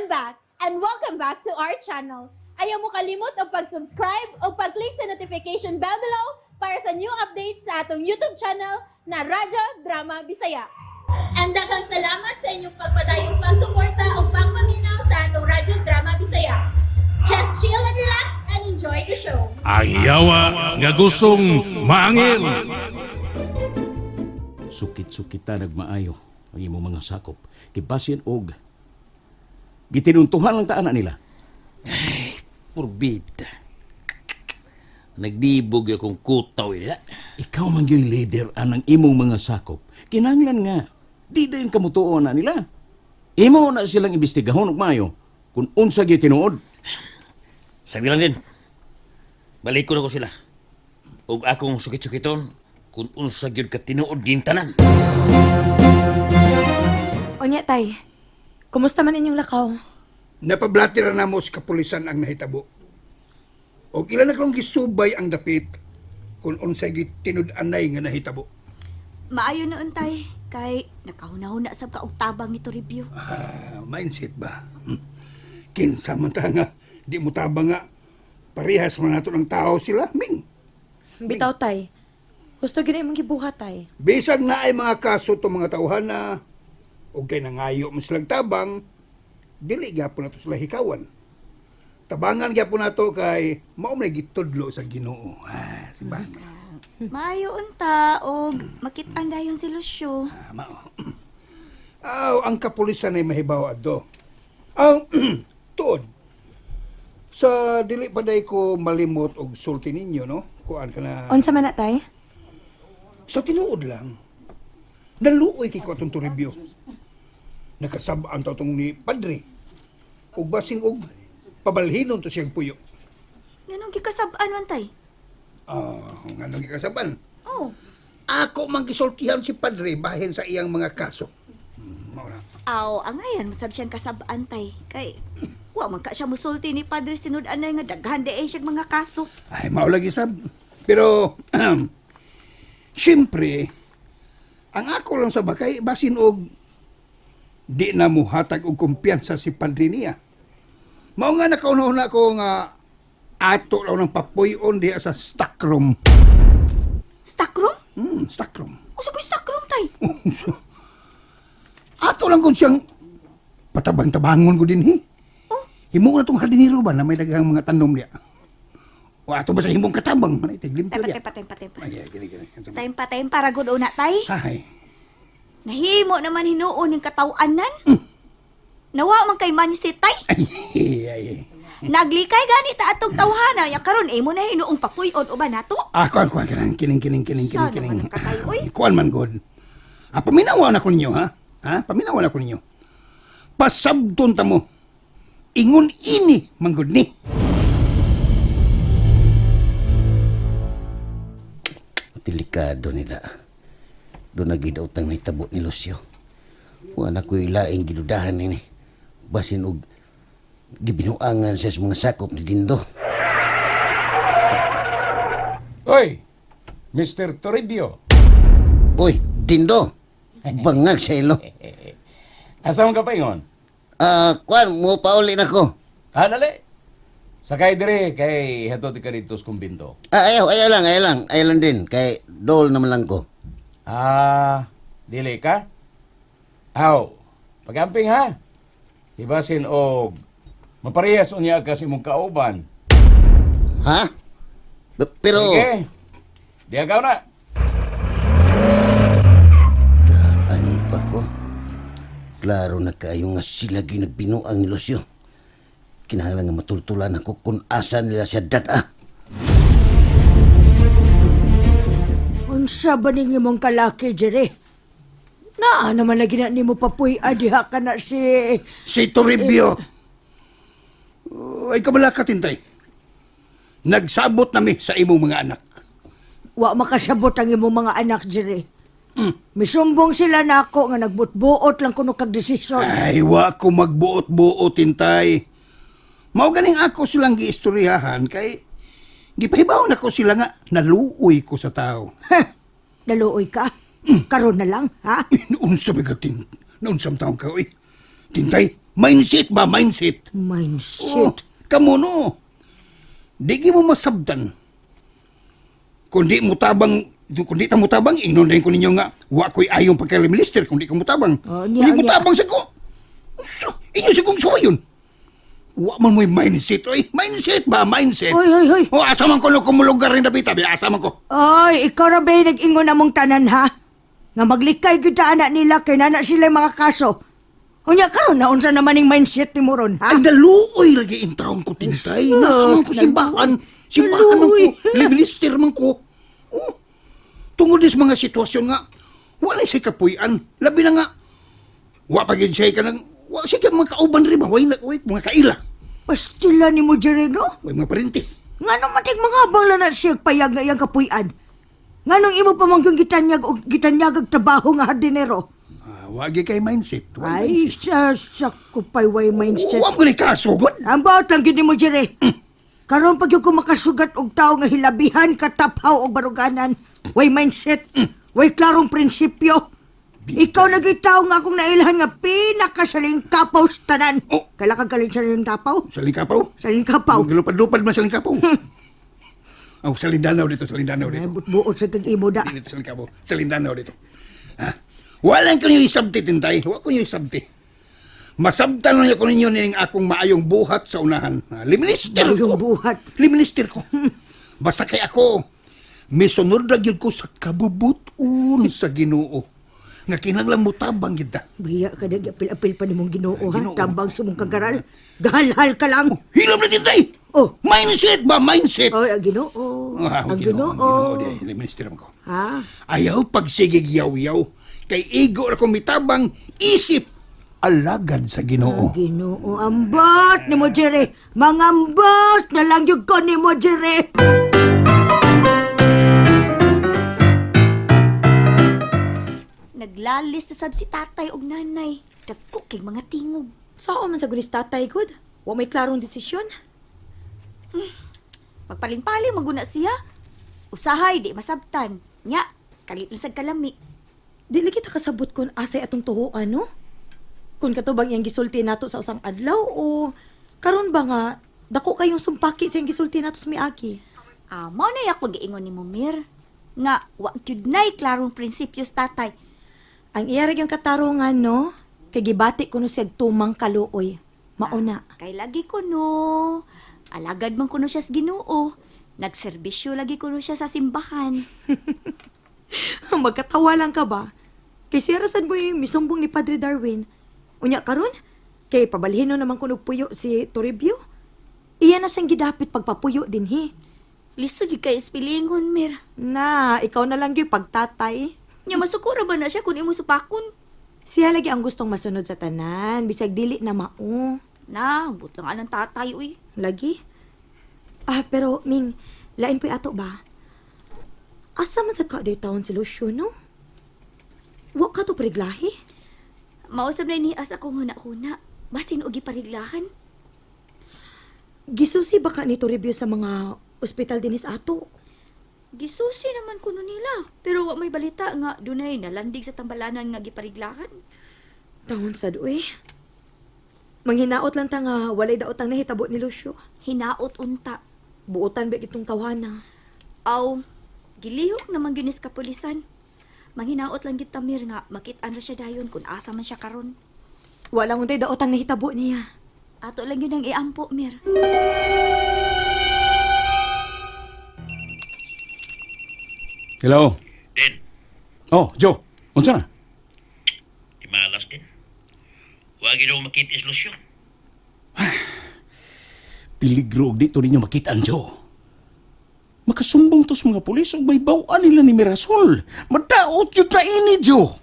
I'm back and welcome back to our channel. Ayaw mo kalimot og pag-subscribe o pag-click sa notification bell below para sa new updates sa atong YouTube channel na Radyo Drama Bisaya. And daghang salamat sa inyong pagpadayong pagsuporta o pagpaminaw sa atong Radyo Drama Bisaya. Just chill and relax and enjoy the show. Ang yawa nga gustong maangil. Sukit-sukita nagmaayo ang imong mga sakop. Gibasin og gitinuntuhan lang ta ana nila. Purbida. Nagdibog akong kutaw ila. Ikaw man gyud leader anang imong mga sakop. Kinahanglan nga di dayon kamutuo na nila. Imo na silang imbestigahon og maayo kung unsa gyud tinuod. Sabi lang din, balik ko na ko sila. Ug akong sukit-sukiton kung unsa gyud ka tinuod gintanan. Unya, tay. Kumusta man inyong lakaw? Napablati ra namo sa kapulisan ang nahitabo. Og ilan na karong gisubay ang dapit kung unsay gitinud-anay nga nahitabo. Maayo noon tay, kay nakahuna-huna sab ka og tabang ni Toribio. Ah, mindset ba? Kinsa man ta nga di mo tabang nga parehas man nato ng tao sila, Ming. Bitaw, tay. Gusto gina imong gibuhat, tay. Bisag na ay mga kaso to mga tawhan na og kay nangayo man silang tabang, dili gyapon nato sila hikawan. Tabangan gyapon nato kay mao man gitudlo sa Ginoo. Ah, simbahan man. Maayo unta og makit-an dayon si Lucio. Tama. Aw, ang kapulisan ay mahibaw adto. Aw, tuod. Sa dili pa day ko malimot og sulti ninyo, no? Kuan ka na. Unsa man na, tay? Sa tinuod lang. Naluoy kay ko atong Toribio. Nakasab-an ta tong ni Padre. Ug basing og pabalhinon to siyang puyo. Nganong gikasab-an man tay? Ah, nganong gikasaban? Oh, Ako man gisultihan si Padre bahin sa iyang mga kaso. Mao na. aw angayan masab siyang kasab-an tay. Kay wa man ka siya musulti ni Padre sinud-anay nga daghan di ay siyang mga kaso. Ay, mao lagi sab. Pero, siyempre, ang ako lang sa bakay, basin og di na muhatag og kumpiyansa si Padre niya. Mao nga nakauna-una ko nga ato lang ng papuyon diha sa stock room. Stock room? Stock room. Usa ko stock room tay. Ato lang kung siyang patabang-tabangon ko din, he. Himo ko na tong hardinero ba na may daghang mga tanom niya. O ato ba sa himong katabang? Manay, tiglimpyo Tempa niya. tempa tempa tempa. Ay, ay, gini, gini. Tempa tempa ra gud una tay. Ay. Nahimo naman hinuon ning kataw-anan. Nawa man kay mansit tay. Ay, ay, ay. Naglikay gani ta atong tawhana ya karon imo na hinuong papuy-on uban nato. Ah, kuan, kuan, kanang kining, kining, kining, kining, Sana kining. man ang katay, oy. Kuan man, god. Ah, paminawan ako ninyo, ha? Ha? Paminawan ako ninyo. Pasabton ta mo. Ingon ini, manggod ni. Delikado nila. Doon na gid utang nahitabo ni Lucio. Wa na ko'y laing gidudahan nini. Basin og gibinuangan siya sa mga sakop ni Dindo. Oy, Mr. Toribio. Uy, Dindo! Bangag sa ilo. Asa man ka paingon? Ah, kuan, mo pauli na ko. Ah, dali. Sakay dire kay hatod ka dito sa kumbinto. Ah, ayaw, ayaw lang, ayaw lang. Ayaw lang din. Kay dol naman lang ko. Ah, dili ka? Aw, pagamping ha. Ibasin og maparehas unya ka sa imong kauban. Ha? Pero... Sige. Di agaw na. Ano ba ko? Klaro na kayo nga sila ginagbinuang ni Lucio. Kinahanglan nga matultulan ako kung asa nila siya dada. Unsa ba ning imong kalaki dire? Naa naman lagi na nimo papuy diha ka na si Si Toribio. Oh, ay kabala ka, Tintay. Nagsabot nami sa imong mga anak. Wa makasabot ang imong mga anak dire. Misumbong sila nako nga nagbutbuot lang kuno kag desisyon. Ay, wa ko magbuot-buot, Tintay. Mao ganing ako silang giistoryahan kay gipahibaw na ko sila nga naluoy ko sa tao. Naluoy ka? Karon na lang, ha? Unsa ba ka tin? Naunsam taong ka, oy. Tintay, Mindset ba? Mindset. Mindset. Oh, kamo no. Di gyud mo masabtan. Kung di mo tabang, kung di ta mo tabang, ingnon rin ko ninyo nga, wa ko'y ayong pagka-minister kung di ka mo tabang. Oh, Kung niya, di mo niya. tabang sa ko. So, inyo sa kong suwayon. Wa man mo'y mindset. Oy, mindset ba? Mindset. Oy, oy, oy. O, asa man ko no kumulugar rin dapita, be, asa man ko. Oy, ikaw ra ba yung nag-ingon among tanan ha? Nga maglikay gyud ta anak nila kay nana sila mga kaso. Unya karon na unsa naman ning mindset ni mo ron ha? Ay, naluoy lagi in taon ko, tintay. Naaman ko simbahan. Simbahan man ko. Naluoy. Minister man ko. Oh, tungod is mga sitwasyon nga, wala siya kapuyan. Labi na nga, wa pa gid siya ka ng, wa siya ka mga kauban rin ba? Way, way, mga kaila. Pastila ni mo Jerry no? Way mga parente. Ngano man tig mga abang lang na siya payag nga iyang kapuy-an? Nganong imo pa man yung gitanyag og gitanyag og trabaho nga hardinero? Ah, wa gyud kay mindset. Wa Ay, sa kupay way mindset. Wa mo ni kasugod. Ang baot lang gid nimo Jerry. Karon pag yung ko makasugat og tao nga hilabihan kataphaw og baruganan, way mindset, way klarong prinsipyo. Ikaw na gyud tao nga akong nailhan nga pinakasaling kapaw sa tanan. Oh. Kaila ka galing saling tapaw? Saling kapaw. Saling kapaw. Lupad-lupad man saling kapaw. Oh, saling danaw dito, saling danaw Ay, dito. buot-buot sa kag imo da. Dito sa Lingkapo, sa Mindanao dito. Ha? Walang ko niyo isabti, tintay. Wa ko niyo isabti. Masabtan lang ko ninyo nining akong maayong buhat sa unahan. Ha? Liminister ko. Maayong buhat. Liminister ko. Basta kay ako, misunod ra gyud ko sa kabubuton sa Ginoo. Nga kinahanglan mo tabang gyud ta. Biya ka na, apil-apil pa nimong Ginoo ha. Ginoo. Tambang sa mong kagaral. Gahalhal ka lang. Hilom na tintay. Oh. Mindset ba? Mindset. Oh, ang Ginoo. Ah, Ang Ginoo. Ginoo. Ginoo, Liminister ko. Ha? Ayaw pagsigig yaw-yaw. Kay igo ra ko mitabang isip alagad sa Ginoo. Ang Ginoo, ambot ni mo, Jerry. Mangambot na lang yung ko ni mo, Jerry. Naglalis na sab si tatay og nanay. Dagko kay mga tingog. Sao man sa gulis tatay gud? Wa may klarong desisyon. Pagpaling-paling maguna siya. Usahay di masabtan. Nya, kalit lang sad kalami. Dili kita kasabot kun asay atong tuhoan no? Kun katubang iyang gisulti nato sa usang adlaw o karon ba nga dako kayong sumpaki sa iyang gisulti nato sa miagi. Ah, mao na akong giingon ni Mumir. Nga wa gyud nay klarong prinsipyo sa tatay. Ang iya ra gyud katarungan no, kay gibati kuno siya tumang kaluoy. Mauna. Kay lagi ko no. Alagad man kuno siya sa Ginoo. Nagserbisyo lagi kuno siya sa simbahan. Magkatawa lang ka ba? Kay siya ra sad mo yung misumbong ni Padre Darwin. Unya karon, kay pabalhino naman kunog puyo si Toribio. Iya na sang gidapit pagpapuyo dinhi. Lisod gyud kay ispilingon, Mir. Na, ikaw na lang gyud pagtatay. Nya masukura ba na siya kun imo supakon? Siya lagi ang gustong masunod sa tanan, bisag dili na mao. Na, but lang anang tatay uy. Lagi. Ah, pero Ming, lain po'y ato ba? Asa man sa ka day taon si Lucio, no? Wa ka to priglahi? Mausab na ni as akong huna-huna. Basin og gipariglahan. Gisusi ba ka nito review sa mga ospital dinis ato? Gisusi naman kuno nila. Pero wa may balita nga dunay nalandig sa tambalanan nga gipariglahan. Taon sad uy. Manghinaot lang ta nga walay daot ang nahitabo ni Lucio. Hinaot unta. Buotan ba itong tawhana? Aw, gilihok naman gyud ni sa kapulisan. Manghinaot lang gid tamir nga makit-an ra siya dayon kung asa man siya karon. Wala untay daot ang nahitabo niya. Ato lang yun ang iampo, Mir. Hello. Din, Oh, Joe. Unsa na? timalas din. Wa gid ako makita is Lucio. Piligro og dito ninyo makita ang Joe. Makasumbong to sa mga pulis ug may baw-an nila ni Mirasol. Madaot yun ta ini, Joe.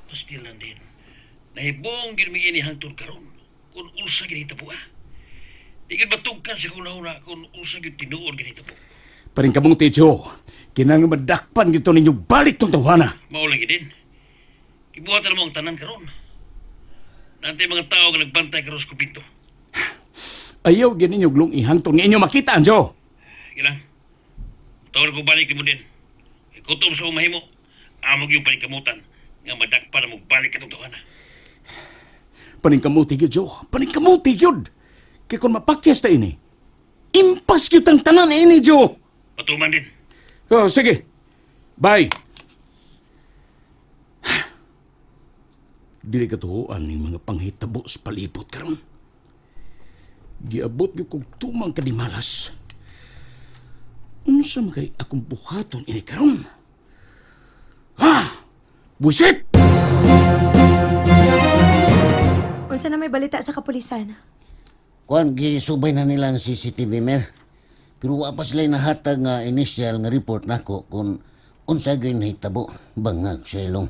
Pastil lang din. Nahibong gid mi ini hangtod karon kun unsa gid hitabo ah. Di gid matugkan sa una-una kung unsa gid tinuod gid hitabo. Paring kamunti, Joe. Kinahanglan madakpan gito ninyo balik tong tawhana. Mao lagi din. Gibuhatan mo ang tanan karon. Nantay mga tao nga nagbantay karon sa kubinto. Ayaw gid ninyo glong ihangtong nga inyo makita ang Joe. Gilang. Tawag ko balik nimo din. Kay Kutob sa umahimo. Amog yung paningkamutan nga madakpan na mo balik katong tawhana. Paningkamuti gyud, Jo. Paningkamuti gyud. Kay kung mapakyas ta ini, impas gyud ang tanan ini, Jo. Patuman din. Oh, sige. Bye. Dili katuoan ning mga panghitabo sa palibot karon. Giabot gyud kog tumang kadimalas. Unsa man kay akong buhaton ini karon? Ha! Buisit! Unsa na may balita sa kapulisan? Kuan, gisubay na nila ang CCTV, Mer. Pero wa pa sila nahatag nga initial nga report nako kung unsa gyud nahitabo bangag sa ilong.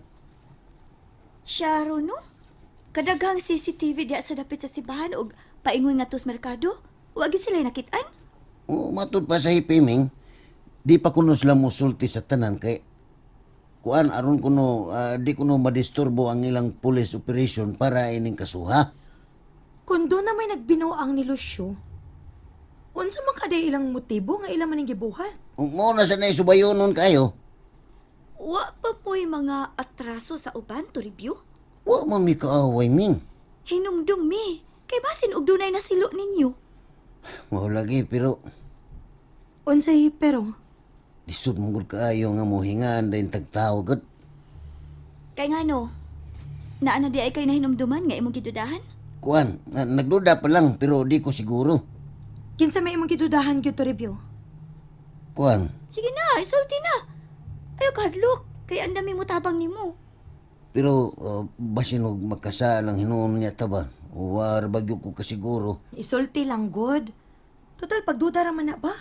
Siya ro, no? Kadaghang CCTV diya sa dapit sa simbahan og paingon nga sa merkado. Wa gyud sila nakitaan. O, matud pa sa hipiming, di pa kuno sila musulti sa tanan kay kuan aron kuno di kuno madisturbo ang ilang police operation para ining kasuha. Kung doon na may nagbinuang ni Lucio, unsa man kaday ilang motibo nga ilang maning gibuhat? Mao na sa naisubayonon kayo. Wa pa po'y mga atraso sa uban to review. Wa man mi kaaway min. Hinumdum mi. Kay basin og dunay nasilo ninyo. Mao lagi pero Unsay pero? lisod man gud kaayo nga mohingaan dayon tagtawo gud. Kay ngano, naa na di ay kay nahinumduman nga imong gidudahan? Kuan, nagduda pa lang pero di ko siguro. Kinsa may imong gidudahan gyud to review? Kuan, Sige na, isulti na. Ayaw kahadlok, kay ang dami mo tabang nimo. pero basin og makasal ang hinuon niya ta ba? War bagyo ko kasiguro. Isulti lang good. Total pagduda ra man na ba?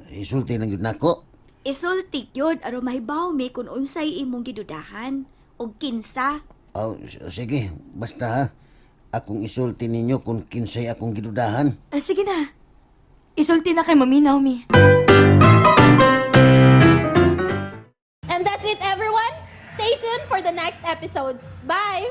Isulti lang gyud nako. Isulti gyud aron mahibaw mi kung unsay imong gidudahan og kinsa. Aw, sige, basta ha. Akong isulti ninyo kung kinsay akong gidudahan. Ah, sige na. Isulti na kay maminaw mi. And that's it, everyone. Stay tuned for the next episodes. Bye!